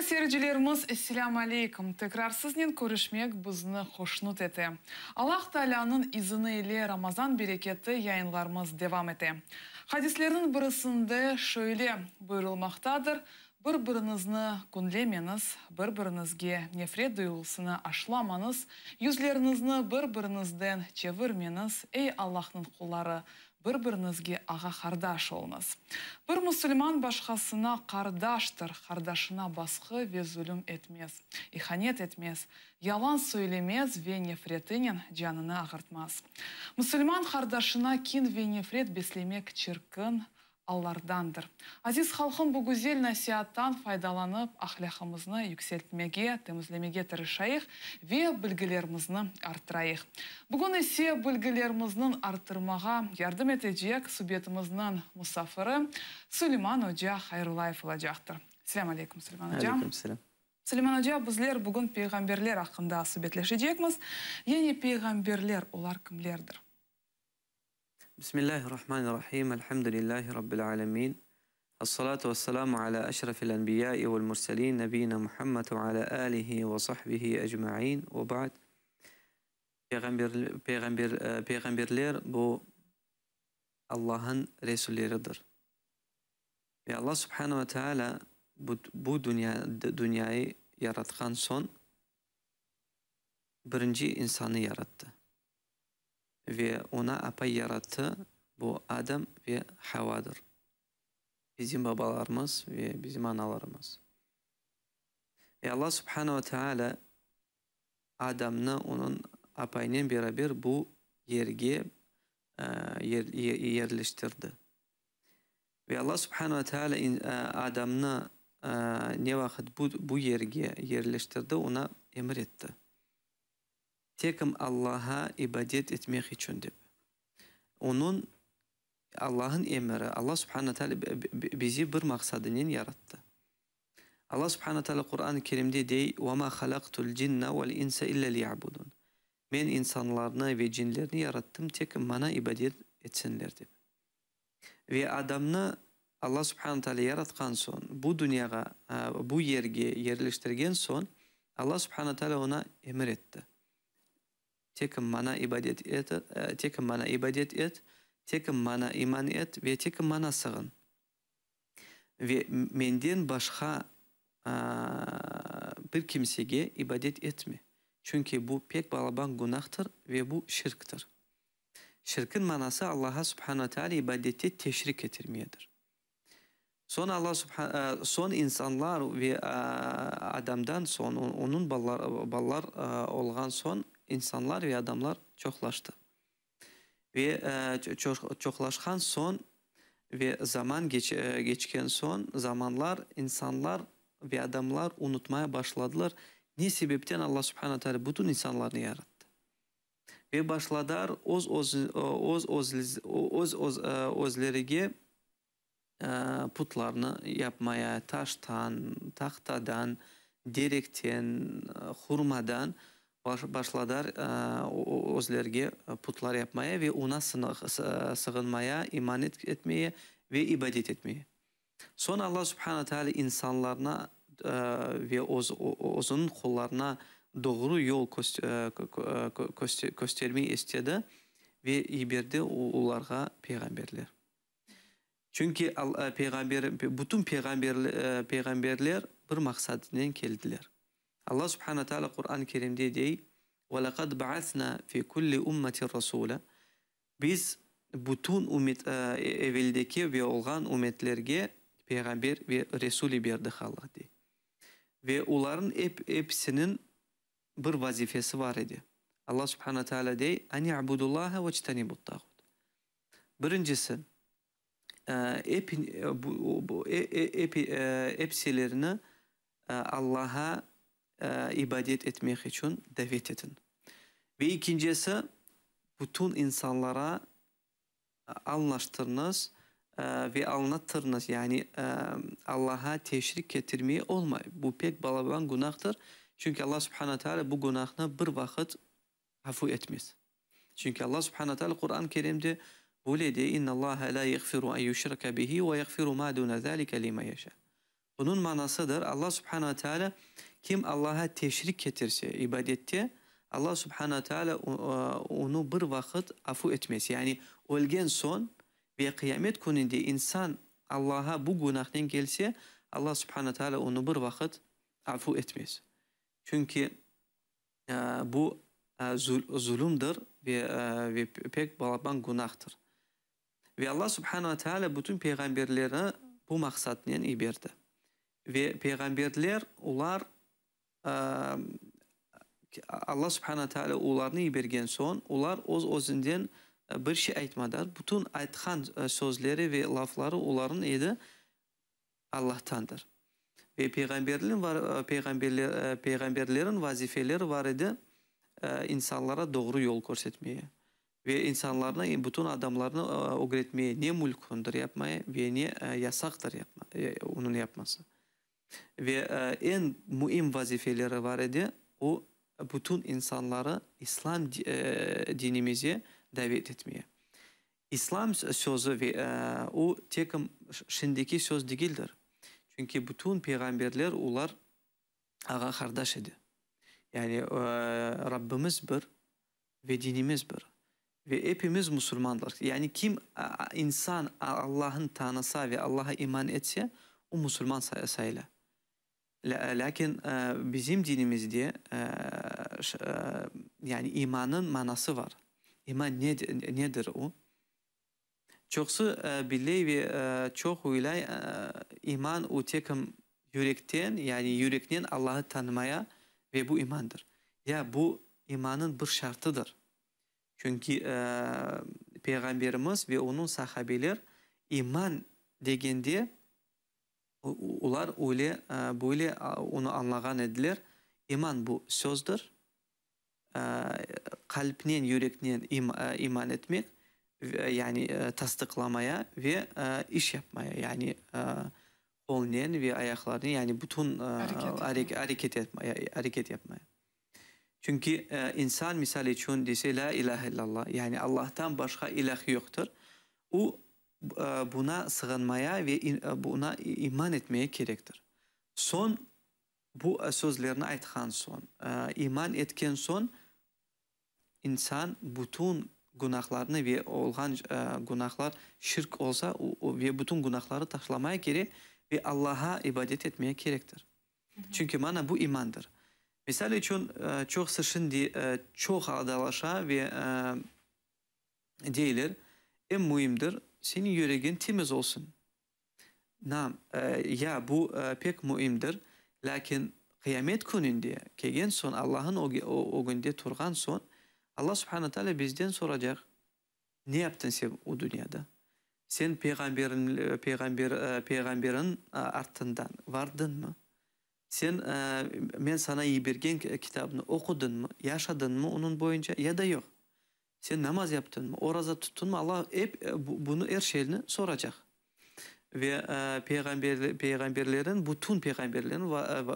Sayğılı seyircilerimiz, Esselâmu aleykum! Tekrar siznen körüşmek bizni hoşnut ete. Allah Taalânıñ izini ile Ramazan bereketi yayınlarımız devam ete. Hadislerniñ birisinde şöyle buyurılmaqtadır, Bir-biriñizni künlemeñiz, bir-biriñizge nefret duyğusını aşlamañız, yüzleriñizni bir-biriñizden çevirmeñiz, ey Allahnıñ qulları, Bir-biriñizge ağa-qardaş oluñız. Bir musulman başqasına qardaştır, qardaşına basqı ve zulüm etmez, ihanet etmez, yalan söylemez ve nefretinen canını ağırtmaz. Musulman qardaşına kin ve nefret beslemek çirkin allardandır. Aziz halqım bu güzel nasiattan faydalanıp, ahlâqımıznı yükseltmege, temizlemege tırışayıq ve bilgilerimizni arttırayıq. Bugün ise bilgilerimizniñ arttırmağa yardım etecek subetimizniñ musafiri Suleyman oca Hayrullayev olacaqtır. Selâm aleyküm, Suleyman oca. Aleyküm selâm. Suleyman oca, bizler bugün peyğamberler aqqında subetleşecekmiz. Yani peyğamberler, olar kimlerdir? Bismillahirrahmanirrahim, Elhamdülillahi Rabbil alemin, Essalatu vesselamu ala eşrefil enbiyai vel murselin, nebiyina Muhammed ve ala alihi ve sahbihi ecmain, ve ba'd. Peyğamber, peyğamberler bu Allah'ın resulleridir. Ve Allah subhane ve teala bu, bu dünya, dünyayı yaratqan soñ birinci insanı yarattı. Ve oña apay yarattı, bu Adam ve Havadır, bizim babalarımız ve bizim analarımız. Ve Alla subhane ve teala Adamnı onıñ apayınen beraber bu yerge yerleştirdi. Ve Alla subhane ve teala Adamnı ne vaqıt bu yerge yerleştirdi, oña emir etti. Tekim Allaha ibadet etmek içün dep. Onıñ, Allah'ın emiri, Allah subhane teala bizi bir maqsadınen yarattı. Allah subhane teala Quran-ı Kerimde dey, Ve ma halaktul cinna vel insa illa liya'budun. Men insanlarnı ve cinlerni yarattım tekim maña ibadet etsinler dep. Ve adamnı Allah subhane teala yaratqan soñ, bu dünyağa, bu yerge yerleştirgen soñ, Allah subhane teala oña emir etti, Tekim maña ibadet et, tekim maña ibadet et, tekim maña iman et ve tekim maña sığın. Ve menden başqa bir kimsege ibadet etme, çünki bu pek balaban günahtır ve bu şirktir. Şirkin manası Allaha subhane ve teala ibadette teşrik etirmedir. Soñ Alla subha soñ insanlar ve Adamdan soñ onıñ balalar olğan soñ insanlar ve adamlar çoqlaştı. Ve çoqlaşqan soñ ve zaman keçken soñ zamanlar insanlar ve adamlar unutmaya başladılar ne sebepten Alla subhane ve teala bütün insanlarnı yarattı. Ve başladar öz öz öz öz özlerige putlarnı yapmaya, taştan, tahtadan, derekten, hurmadan başladar özlerge putlar yapmaya ve ona sığınmaya, iman etmeye ve ibadet etmeye. Soñ Alla subhane teala insanlarına ve özüniñ qullarına doğru yol köstermey istedi ve yiberdi olarğa peyğamberler. Çünki peyğamber, bütün peyğamberler bir maqsadnen keldiler. Alla subhane teala Quran-ı Kerimde dey, Ve lekad ba'asna fi kulli ummetin rasula, Biz bütün ümmet, eveldeki ve olğan ümmetlerge peyğamber ve resul yiberdik, Allah dey. Ve olarnıñ ep, episiniñ bir vazifesi bar edi. Allah subhane teala dey, Ani'budullaha vectenibu't-tağut. Birincisi, ep, ep, episilerini Allaha ibadet etmek içün davet etiñ. Ve ekincisi, bütün insanlara añlaştırıñız ve añlattırıñız, yani Allaha teşrik ketirmeye olmay, bu pek balaban günahtır, çünki Allah subhane teala bu günahnı bir vaqıt afu etmez. Çünki Allah subhane teala Quran-ı Kerimde böyle dey, İnnallaha la yeğfiru en yuşraka bihi ve yeğfiru ma dune zalike limen yeşa. Bunıñ manasıdır, Alla subhane ve teala kim Allağa teşrik ketirse ibadette, Alla subhane ve teala onı bir vaqıt afu etmez. Yani ölgen soñ ve qıyamet kününde insan Allağa bu günahnen kelse, Alla subhane ve teala onı bir vaqıt afu etmez. Çünki bu zulümdir ve pek balaban günahtır. Ve Alla subhane ve teala bütün peyğamberleri bu maqsatnen yiberdi. Ve peyğamberler olar Alla subhane ve teala olarnı yibergen soñ, olar öz-özünden bir şey aytmadılar. Bütün aytqan sözleri ve lafları olarnıñ edi Allahtandır. Ve peyğamberlerin vazifeleri var edi insanlara doğru yol körsetmeye ve insanlarnı, bütün adamlarnı ögretmeye ne mülkündir yapmaya ve ne yasaqtır onıñ yapması. Ve eñ müim vazifeleri var edi, o, bütün insanları İslam dinimize davet etmeye. İslam sözü ve o tek şimdiki söz degildir. Çünki bütün peyğamberler olar ağa-qardaş edi. Yani Rabbimiz bir ve dinimiz bir. Ve epimiz musulmanlar. Yani kim insan Allahnı tanısa ve Allaha iman etse, o musulman sayıla. Lâkin bizim dinimizde yani imannıñ manası bar. İman nedir o? Çoqusı bile ve çoq oylay, iman o tek yürekten, yani yüreknen Allahı tanımaya ve bu imandır. Ya bu imannıñ bir şartıdır. Çünki Peyğamberimiz ve onıñ sahabeler iman degende Olar öyle, böyle onı añlağan ediler, iman bu sözdir, qalpnen, yüreknen iman etmek, yani tasdıqlamaya ve iş yapmaya, yani qolnen ve ayaqlarnen, yani bütün areket areket yapmaya. Çünki insan, misal içün, dese, Lâ ilâhe illallah, yani Allahtan başqa ilâh yoqtır, o, buna sığınmaya ve buna iman etmeye kerektir. Soñ, bu sözlerni aytqan soñ, iman etken soñ, insan bütün günahlarnı ve olğan günahlar şirk olsa, ve bütün günahları taşlamaya kerek ve Allaha ibadet etmeye kerektir. Çünki mana bu imandır. Misal içün, çoqusı şimdi çoq adalaşa ve deyler, eñ müimdir, seniñ yüregiñ temiz olsun. Nam, ya, bu pek müimdir, lâkin qıyamet kününde kelgen soñ, Allah'ın ögünde turğan soñ, Allah subhane teala bizden soracaq, Ne yaptın sen o dünyada? Sen peyğamberin, peyğamber, peyğamberin artından vardıñmı? Sen, men saña yibergen kitabnı oqudıñmı, yaşadıñmı onıñ boyunca ya da yoq? Sen namaz yaptıñmı, oraza tuttıñmı? Alla ep bunı, er şeyni soracaq. Ve peyğamber, peyğamberlerin, bütün peyğamberlerin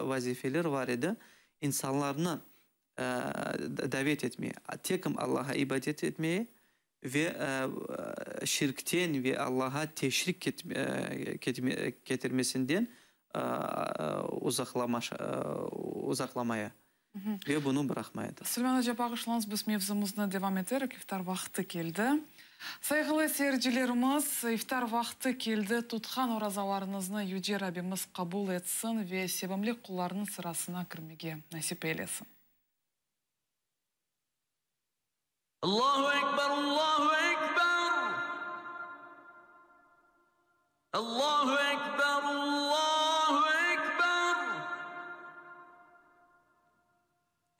vazifeleri var edi, insanlarnı davet etmeye, tekim Allağa ibadet etmeye ve şirkten ve Allağa teşrik ketirmesinden uzaqlamaya ve bunı bıraqmayadır. Suleyman oca, bağışlañız, biz mevzumıznı devam eterik, iftar vaqtı keldi. Sayğılı seyircilerimiz, iftar vaqtı keldi, tutqan orazalarıñıznı Yüce Rabbimiz qabul etsin ve sevimli qullarınıñ sırasına kirmege nasip eylesin. Allahu Ekber, Allahu Ekber! Allahu Ekber, Allahu Ekber!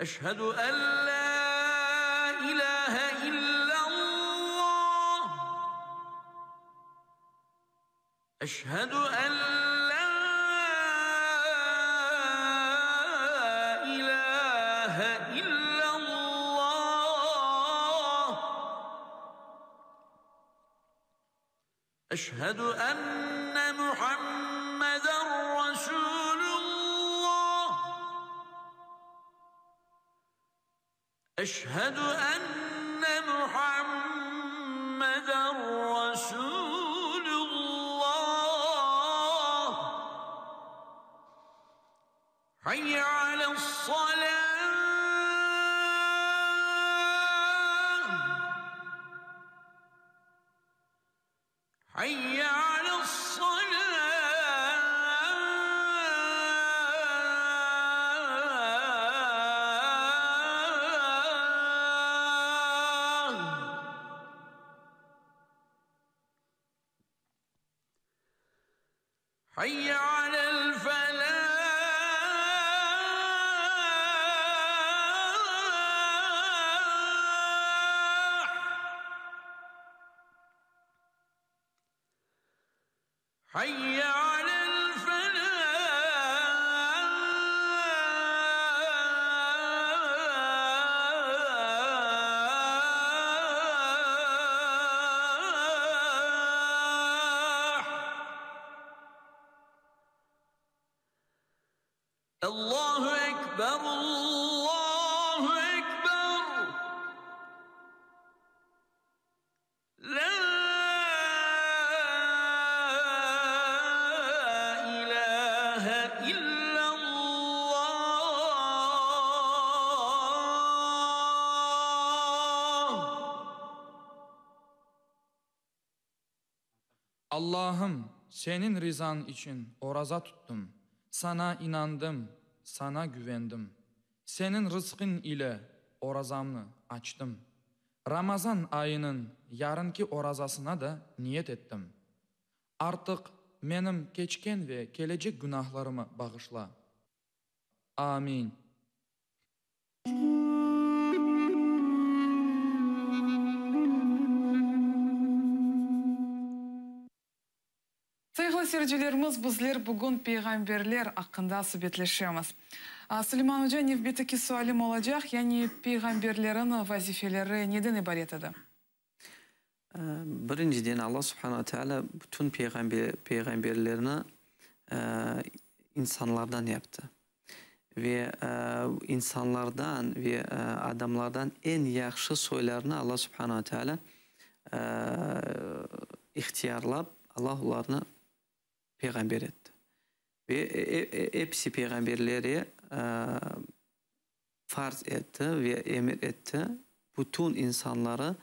Eşhedü en la ilahe illallah! Eşhedü en la ilahe illallah! Eşhedü enne Muhammeden Resulullah. Eşhedü enne Muhammeden Resulullah. Hayye ales-salâh! Hayye ales-salâh! Hayye alel-felâh! Hayye alel-felâh! Allahu ekber, Allahu ekber! Lâ ilâhe illallah! Allahım, Seniñ rizañ içün oraza tuttım, Saña inandım, Saña güvendim. Seniñ rızqıñ ile orazamnı açtım. Ramazan ayınıñ yarınki orazasına da niyet ettim. Artıq menim keçken ve kelecek günahlarımı bağışla. Amin. Sayğılı seyircilerimiz, bizler bugün peyğamberler aqqında subetleşemiz. Suleyman oca, nevbetteki sualim olacaq, yani peyğamberlerin vazifeleri neden ibaret edi? Birinciden, Alla subhana ve teala bütün peyğamberlerni insanlardan yaptı. Ve insanlardan ve adamlardan eñ yahşı soylarını Alla subhana ve teala ihtiyarlap, Alla olarnı peyğamber etti. Ve episi peyğamberlere farz etti ve emir etti, bütün insanları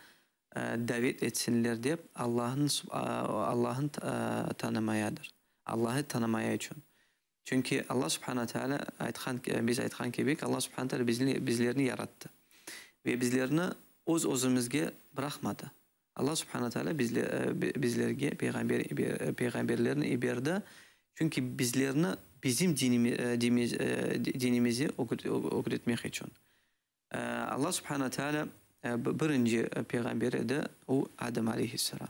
davet etsinler dep Allahnıñ Allahnı tanımayadır, Allahı tanımaya içün. Çünki Alla subhana teala aytqan, biz aytqan kibik, Alla subhana teala bizni, bizlerni yarattı ve bizlerni öz özümizge bıraqmadı. Alla subhana teala bizlerge peyğamber, peyğamberlerni iberdi, çünki bizlerni bizim dinimizi ögretmek içün. Alla subhana teala birinci peyğamber edi, o Adem aleyhisselam.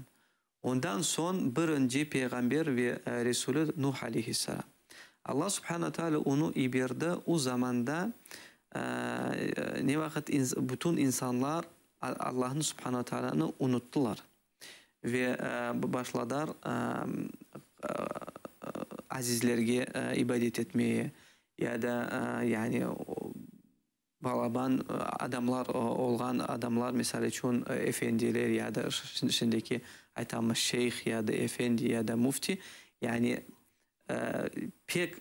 Ondan soñ birinci peyğamber ve resulü Nuh aleyhisselam. Alla subhana teala onı iberdi o zamanda, ne vaqıt bütün insanlar Allahnı subhana tealanı unuttılar ve başladar azizlerge ibadet etmeye ya da yani balaban adamlar olğan adamlar, misal içün, efendiler ya da şimdiki aytamız şeyh ya da efendi ya da müfti, yani pek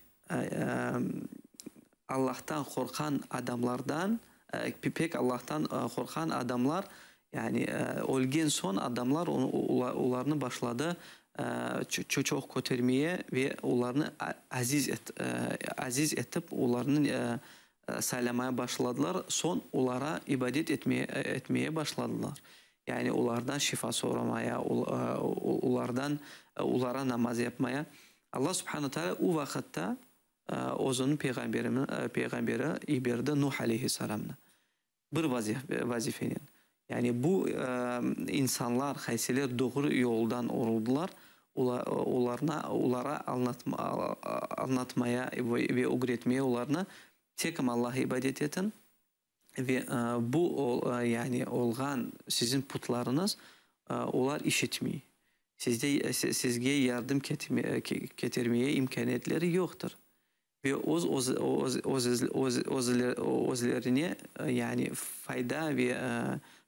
Allahtan qorqqan adamlardan, pek Allahtan qorqqan adamlar, yani ölgen soñ adamlar olarnı başladı çoq kötermeye ve olarnı aziz aziz etip, olarnı saylamaya başladılar, soñ olara ibadet etmeye başladılar. Yani olardan şifa soramaya, olardan olara namaz yapmaya. Alla subhane teala o vaqıtta özüniñ peyğamberi yiberdi Nuh aleyhisselamnı bir vazifenen. Yani bu insanlar, qaysiler doğru yoldan uruldılar, olarna olara añlatmaya ve ögretmeye olarnı tekim Allaha ibadet etiñ, Ve bu, yani olğan siziñ putlarıñız, olar işitmey. Sizde, sizge yardım ketirmeye imkâniyetleri yoqtır. Ve öz, öz, özlerine, yani fayda ve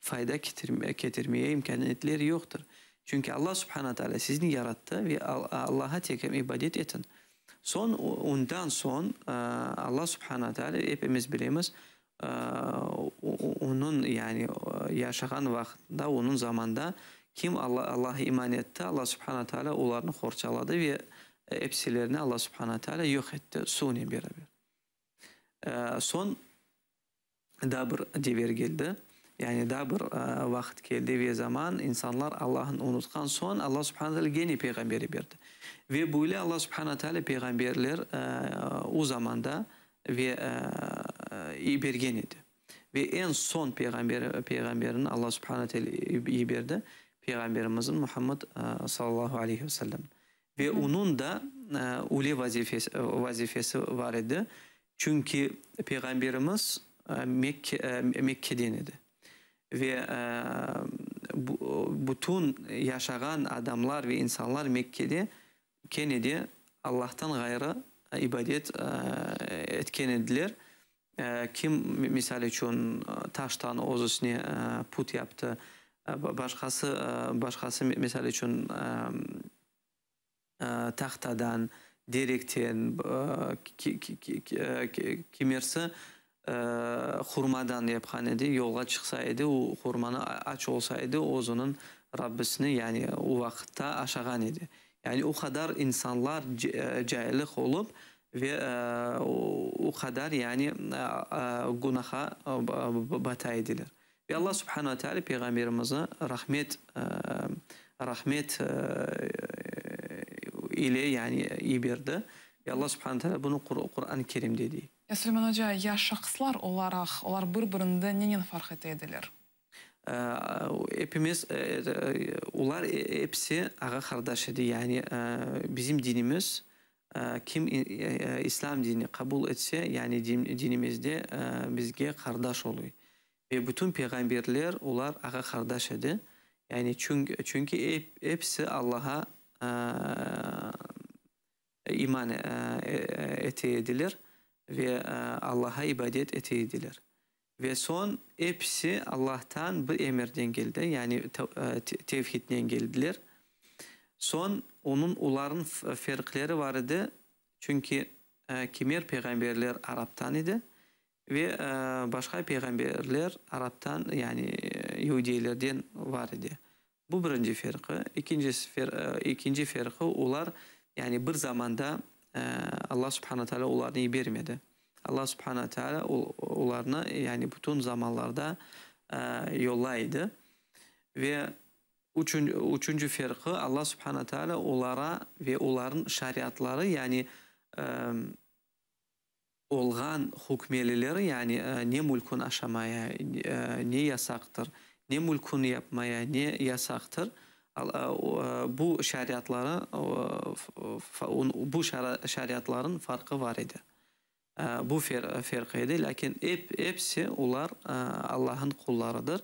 fayda ketirmeye imkâniyetleri yoqtır. Çünki Alla subhana taalâ sizni yarattı ve Allağa tek ibadet etiñ. Soñ, ondan soñ Alla Subhana Teala, epimiz bilemiz, onıñ, yani yaşağan vaqtında, onıñ zamanda kim Allaha iman etti, Alla Subhana Teala olarnı qorçaladı ve epsilerini Alla Subhana Teala yoq etti suvnen beraber. Soñ daa bir dever keldi, yani daa bir vaqıt keldi ve zaman, insanlar Allahnı unutqan soñ, Alla Subhana Teala gene peyğamber yiberdi. Ve böyle Alla Subhana Teala peyğamberler o zamanda ve yibergen edi. Ve eñ soñ peyğamber, peyğamberini Alla Subhana Teala yiberdi, Peyğamberimizin Muhammed sallallahu aleyhi ve sellem. Ve onıñ da öyle vazifesi, vazifesi bar edi, çünki Peyğamberimiz Mekke, Mekkeden edi. Ve bütün yaşağan adamlar ve insanlar Mekkede kene de Allahtan ğayrı ibadet etken ediler. Kim, misal içün, taştan özüsine put yaptı, başqası, başqası, misal içün, tahtadan, derekten, kimersi hurmadan yapqan edi, yolğa çıqsa edi, o hurmanı aç olsa edi, özüniñ Rabbisini, yani o vaqıtta aşağan edi. Yani o qadar insanlar caillik olıp ve o qadar yani günaha bata ediler. Ve Alla Subhane ve Teala Peyğamberimizni rahmet rahmet ile yani yiberdi. Ve Alla Subhane ve Teala bunı Quran-ı Kerimde dey. Ya Suleyman oca, ya şahıslar olaraq, olar bir-birinden nenen farq ete ediler? Epimiz, olar episi ağa-qardaş edi. Yani bizim dinimiz, kim İslâm dinini qabul etse, yani dinimizde bizge qardaş oluy. Ve bütün peyğamberler, olar ağa-qardaş edi. Yani çünki episi Allaha iman ete ediler ve Allaha ibadet ete ediler. Ve soñ episi Allahtan bir emirden keldi, yani tevhidnen keldiler. Soñ onıñ, olarnıñ ferqleri bar edi, çünki kimer peyğamberler araptan edi ve başqa peyğamberler araptan, yani yeudiylerden bar edi. Bu birinci ferqı. Ekinci ferqı, olar, yani bir zamanda Alla Subhana Teala olarnı yibermedi. Alla Subhana Teala olarnı, yani bütün zamanlarda yollay edi. Ve üçünci ferqı, Alla Subhana Teala olara ve olarnıñ şariatları, yani olğan hükmelileri, yani ne mülkün aşamaya, ne yasaqtır, ne mülkün yapmaya, ne yasaqtır, bu şariatları, bu şariatların farqı var edi. Bu ferqı edi, lâkin episi olar Allah'ın qullarıdır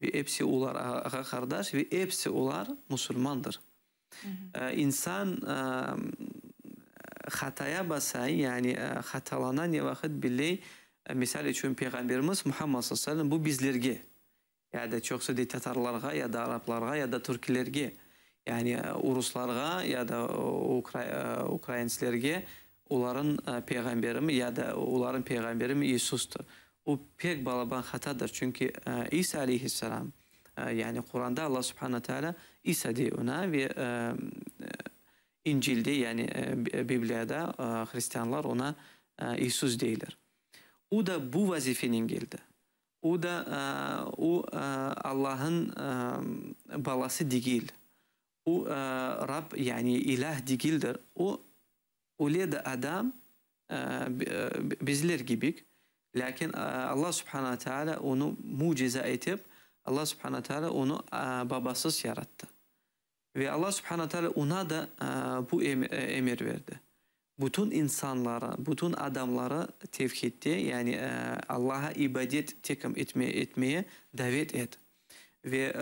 ve episi olar ağa-qardaş ve episi olar musulmandır. İnsan hataya basa, yani hatalana ne vaqıt billey, misal içün, Peyğamberimiz Muhammad sallallahu aleyhi ve sellem bu bizlerge, ya da çoqusı dey tatarlarğa, ya da araplarğa, ya da türklerge, yani uruslarğa, ya da ukraintslerge olarıñ peyğamberimi, ya da olarıñ peyğamberimi İisustır. O pek balaban hatadır, çünki İsa aleyhisselam, Yani Quranda Alla Subhane Teala İsa dey oña ve İncilde, yani Bibliyada hristianlar oña İisus deyler. O da bu vazifenen keldi. O da, o Allah'ın balası degil. O Rab, yani İlah degildir. O öyle de adam, Bizler kibik, lâkin Alla Subhana Teala onı müciza etip, Alla Subhana Teala onı babasız yarattı. Ve Alla Subhana Teala oña da bu emir berdi, Bütün insanları, bütün adamları tevhidde, yani Allağa ibadet tekim etmeye davet et. Ve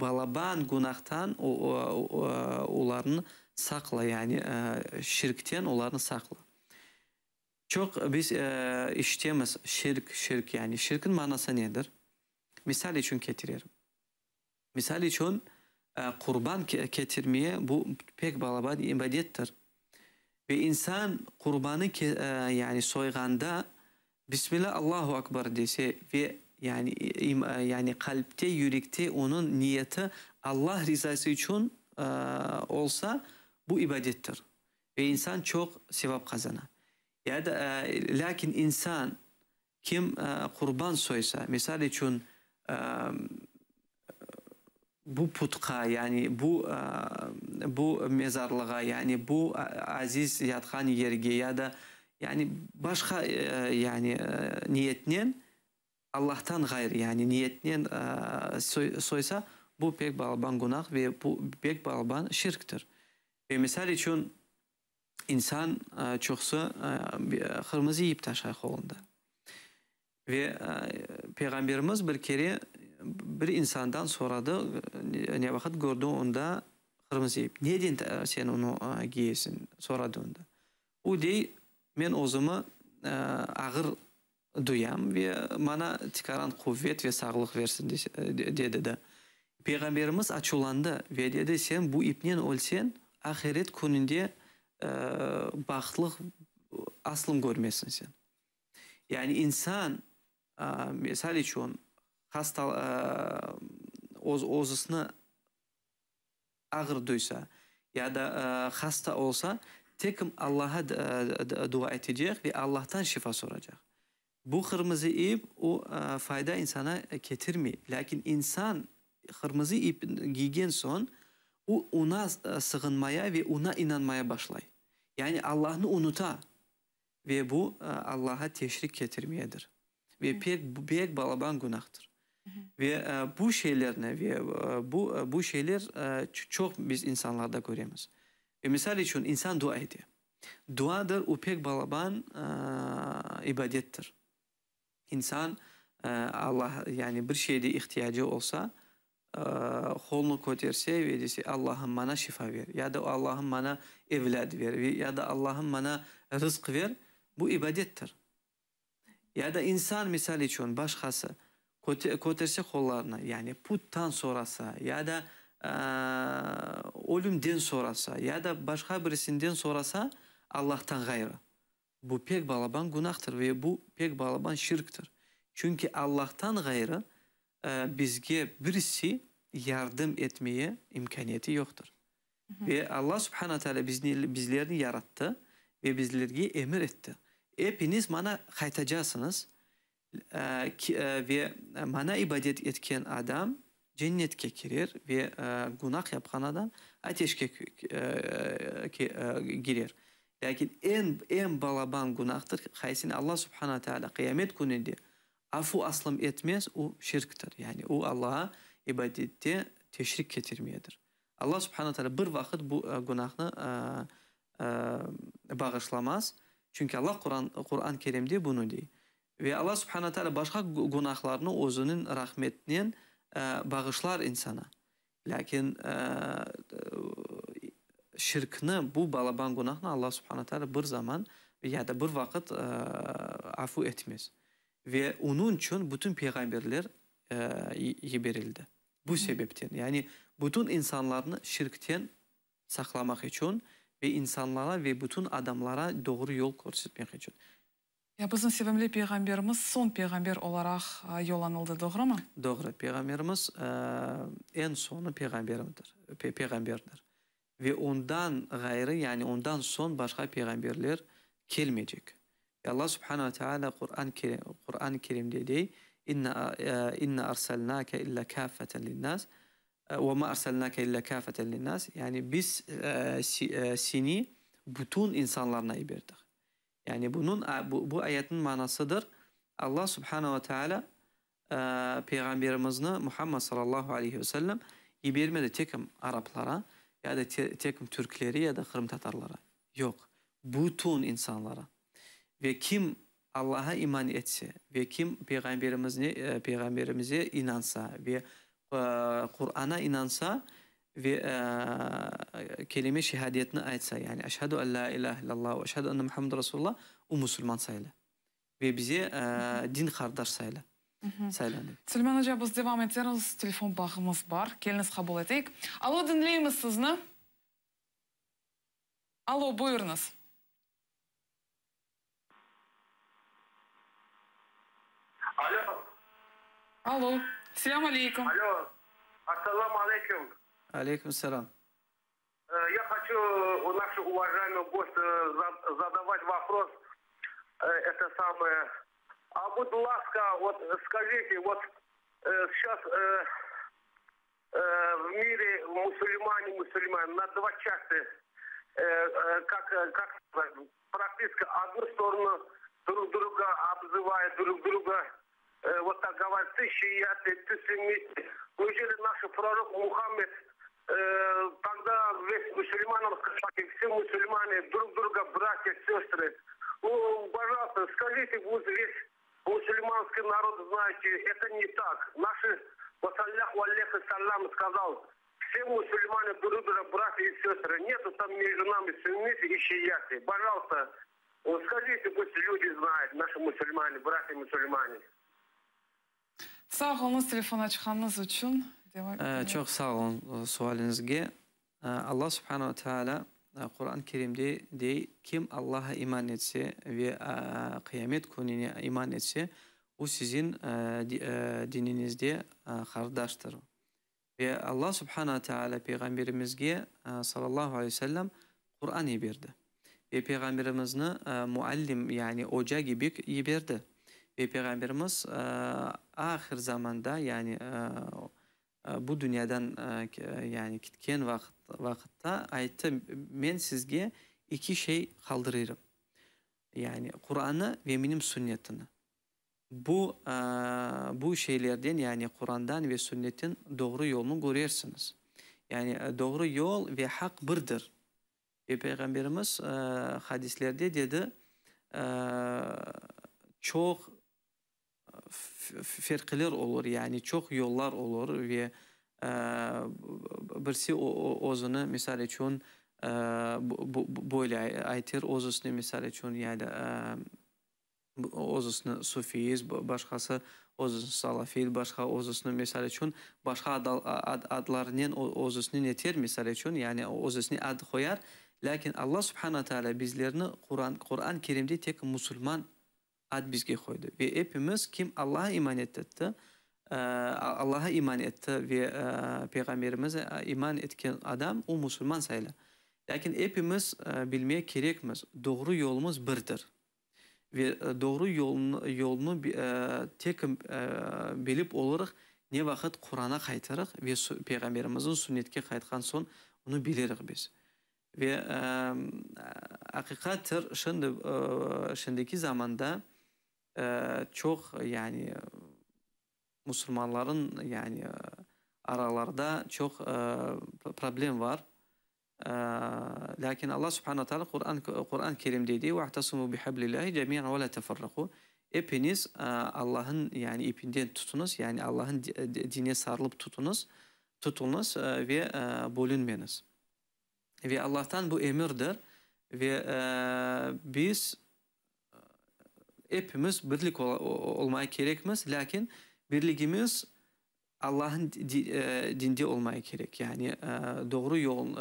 balaban günahtan olarnı saqla, yani şirkten olarnı saqla. Çoq biz işitemiz şirk, şirk, yani şirkin manası nedir? Misal içün ketirerim. Misal içün, qurban ketirmeye, bu pek balaban ibadettir. Ve insan qurbanı yani soyğanda Bismilâ Allahu Akbar dese ve yani yani qalpte, yürekte onıñ niyeti Allah rizası içün olsa, bu ibadettir ve insan çoq sevap qazana. Ya da lâkin insan kim qurban soysa, misal içün, bu putqa, yani bu bu mezarlığa, yani bu aziz yatqan yerge ya da yani başqa yani niyetnen, Allahtan ğayrı, yani niyetnen soysa, bu pek balaban günah ve bu pek balaban şirktir. Ve misal içün, İnsan çoqusı qırmızı ip taşay qolunda. Ve Peyğamberimiz bir kere bir insandan soradı, ne vaqıt kördi onda qırmızı ip. Neden sen onı giyesiñ? soradı onda. O dey, men özümi ağır duyam ve maña tikaran quvet ve sağlıq versin, dedi de. Peyğamberimiz açuvlandı ve dedi, Sen bu ipnen ölseñ, ahiret kününde bahtılıq aslın körmezsiñ sen. Yani insan, misal içün, hasta, özüsini ağır duysa ya da hasta olsa, tekim Allaha dua etecek ve Allahtan şifa soracaq. Bu qırmızı ip, o, fayda insana ketirmey. Lâkin insan qırmızı ip giygen soñ, o, oña sığınmaya ve oña inanmaya başlay. Yani Allahnı unuta ve bu Allaha teşrik ketirmeyedir. Ve pek, pek balaban günahtır. Ve bu şeylerni ve bu, bu şeyler çoq biz insanlarda köremiz. Ve misal içün, insan dua ete. Duadır, o pek balaban ibadettir. İnsan Allah, yani bir şeyde ihtiyacı olsa, qolunı köterse ve dese, Allahım, maña şifa ver, ya da Allahım, maña evlâd ver, ya da Allahım, maña rızq ver, bu ibadettir. Ya da insan, misal içün, başqası köterse qollarını, yani puttan sorasa, ya da ölümden sorasa, ya da başqa birisinden sorasa, Allahtan ğayrı, bu pek balaban günahtır ve bu pek balaban şirktir. Çünki Allahtan ğayrı bizge birisi yardım etmeye imkâniyeti yoqtır. Ve Alla Subhana Teala bizni, bizlerni yarattı ve bizlerge emir etti, Epiñiz maña qaytacasıñız, ve maña ibadet etken adam cennetke kirer ve günah yapqan adam ateşke girer. Lâkin eñ, eñ balaban günahtır, qaysını Alla Subhana Teala qıyamet kününde afu aslım etmez, o şirktir, yani o Allağa ibadette teşrik ketirmedir. Alla Subhana Teala bir vaqıt bu günahnı bağışlamaz, çünki Alla Quran, Quran Kerimde bunı dey. Ve Alla Subhana Teala başqa günahlarnı Özüniñ rahmetinen bağışlar insana. Lâkin şirkni, bu balaban günahnı Alla Subhana Teala bir zaman ya da bir vaqıt afu etmez. Ve onıñ içün bütün peyğamberler yiberildi. Bu sebepten, yani bütün insanlarnı şirkten saqlamaq içün ve insanlara ve bütün adamlara doğru yol körsetmek içün. Ya bizim sevimli Peyğamberimiz soñ peyğamber olaraq yollanıldı, doğrumı? Doğru. Peyğamberimiz eñ soñu peyğamberimdir, peyğamberdir. Ve ondan ğayrı, yani ondan soñ başqa peyğamberler kelmeycek. Ve Alla subhane ve teala Quran Quran-ı Kerimde dey, İnna inna arsalnake illa kâffeten linnâs, ve ma arsalnake illa kâffeten linnâs, yani biz seni bütün insanlarına yiberdik. Yani bunıñ, bu ayetniñ manasıdır, Alla subhane ve teala Peyğamberimizni Muhammed sallallahu aleyhi ve sellem yibermedi tekim araplara, ya da tekim türklere, ya da qırımtatarlara. Yoq, bütün insanlara. Ve kim Allaha iman etse ve kim Peyğamberimizne, Peyğamberimize inansa ve Qurana inansa ve kelime şehadetni aytsa, yani Eşhedü en la ilahe illallah ve eşhedü enne Muhammeden Resulullah, o musulman sayıla. Ve bize din qardaş sayıla, saylanı. Suleyman oca, biz devam etermiz, telefon bağımız bar, keliñiz qabul eteyik. Alo, diñleymiz sizni. Alo, buyurıñız. Alo, selâm aleyküm. Alo, assalamu aleyküm. Aleyküm selâm. Я хочу у нашего уважаемого гостя задавать вопрос. Это самое. А будь ласка, вот скажите, вот сейчас в мире мусульмане, мусульмане на два части, как, как сказать, прописка одну сторону друг друга обзывают, друг друга вот так говорят, ты шиаты, ты сунниты. Неужели наш пророк Мухаммед тогда весь мусульманам сказали, все мусульмане друг друга братья, сестры. Ну, пожалуйста, скажите, вот весь мусульманский народ, знаете, это не так. Наши Саллаллаху алейхи саллям сказал, все мусульмане друг друга братья и сестры. Нету там между нами сунниты и шияты. Пожалуйста, вот скажите, пусть люди знают, наши мусульмане, братья мусульмане. Sağ oluñız telefon açqanıñız içün. Çoq sağ oluñ sualiñizge. Allah subhane ve teala Quran Kerimde dey, Kim Allaha iman etse ve qıyamet kününe iman etse, o siziñ diniñizde qardaştır. Ve Allah subhane ve teala Peyğamberimizge, sallallahu aleyhi ve sellem, Quran yiberdi. Ve Peyğamberimizni muallim, yani oca kibi yiberdi. Ve Peyğamberimiz ahir zamanda, yani bu dünyadan yani ketken vaqıtta ayttı, Men sizge iki şey qaldırırım, yani Qurannı ve menim sünnetini. Bu, bu şeylerden, yani Qurandan ve sünnetten doğru yolnı körersiñiz. Yani doğru yol ve haq birdir. Ve Peyğamberimiz hadislerde dedi, çoq ferqiler olur, yani çoq yollar olur ve birisi özüni, misal içün, böyle aytır, özüsine, misal içün, yani özüsini sufist, başqası özüsini salafit, başqa özüsini, misal içün, başqa adlarnen özüsini neter, misal içün, yani özüsine ad qoyar. Lâkin Alla subhana teala bizlerni Quran, Quran Kerimde tek musulman ad bizge qoydı. Ve epimiz, kim Allağa iman etti, Allağa iman etti ve Peyğamberimize iman etken adam, o musulman sayıla. Lâkin epimiz bilmek kerekmiz, doğru yolumız birdir. Ve doğru yolnı tek bilip olurıq, ne vaqıt Qurana qaytırıq ve Peyğamberimizniñ sünnetke qaytqan soñ onı biliriq biz. Ve aqiqattır, şimdi, şimdiki zamanda çoq, yani, musulmanların, yani, aralarda çoq problem var. Lâkin Allah subhane teala Quran, Quran Kerimde dey, Ve'tasimu bihablillahi cemi'an ve la teferraku. Epiñiz Allah'ın, yani ipinden tutuñız, yani Allah'ın dinine sarılıp tutuñız, tutuñız ve bölünmeñiz. Ve Allah'tan bu emirdir ve biz epimiz birlik olmaya kerekmiz, lâkin birligimiz Allah'ın dinde olmaya kerek. Yani doğru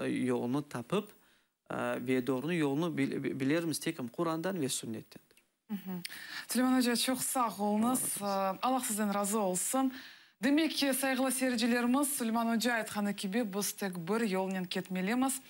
yolnı tapıp ve doğru yolnı bilermiz tek Qurandan ve sünnettendir. Suleyman oca, çoq sağ oluñız. Allah sizden razı olsun. Demek ki, sayğılı seyircilerimiz, Suleyman oca aytqanı kibi, biz tek bir yolnen ketmelimiz.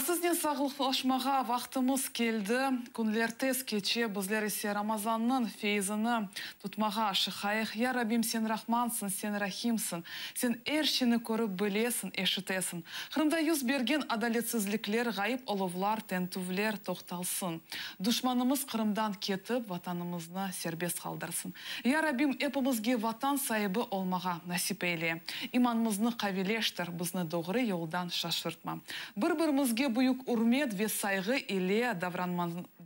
Siznen sağlıqlaşmağa vaqtımız keldi. Künler tez keçe, bizler ise Ramazannıñ feyzini tutmağa aşıqayıq. Ya Rabbim, sen Rahmansıñ, sen Rahimsiñ. Sen er şeyni körip bilesiñ, eşitesiñ. Qırımda yüz bergen adaletsizlikler, ğayıp oluvlar, tentüvler toqtalsın. Duşmanımız Qırımdan ketip, Vatanımıznı serbest qaldırsın. Ya Rabbim, epimizge Vatan saibi olmağa nasip eyle. İmanımıznı qaviyleştir, bizni doğru yoldan şaşırtma. Bir-birimizge büyük ürmet ve sayğı ile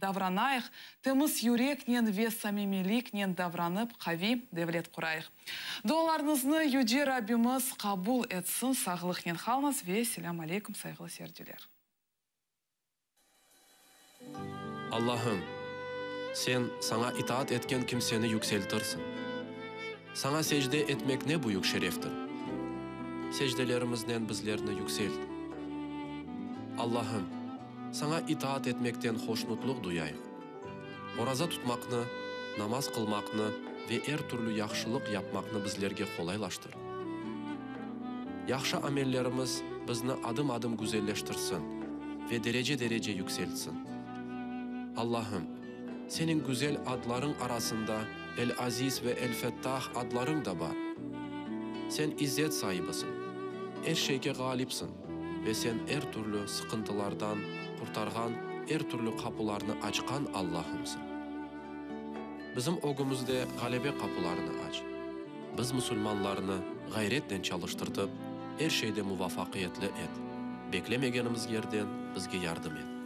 davranayıq, temiz yüreknen ve samimiyliknen davranıp, qaviy devlet qurayıq. Dualarıñıznı Yüce Rabbimiz qabul etsin, sağlıqnen qalıñız ve selâm aleyküm, sayğılı seyirciler. Allahım, Sen Saña itaat etken kimseni yükseltirsiñ. Saña secde etmek ne büyük şereftir! Secdelerimiznen bizlerni yükselt. Allahım, Saña itaat etmekten hoşnutlıq duyayıq. Oraza tutmaqnı, namaz qılmaqnı. Ve er türlü yahşılıq yapmaqnı bizlerge qolaylaştır. Yahşı amellerimiz bizni adım-adım güzelleştirsin ve derece-derece yükseltsin. Allahım, Seniñ güzel adlarıñ arasında El-Aziz ve El-Fettah adlarıñ da bar. Sen izzet saibisiñ, er şeyge ğalipsiñ ve Sen er türlü sıqıntılardan qurtarğan, er türlü qapularnı açqan Allahımsıñ. Bizim ögümizde ğalebe qapularını aç. Biz musulmanlarnı ğayretnen çalıştırtıp, er şeyde muvafaqiyetli et. Beklemegenimiz yerden bizge yardım et.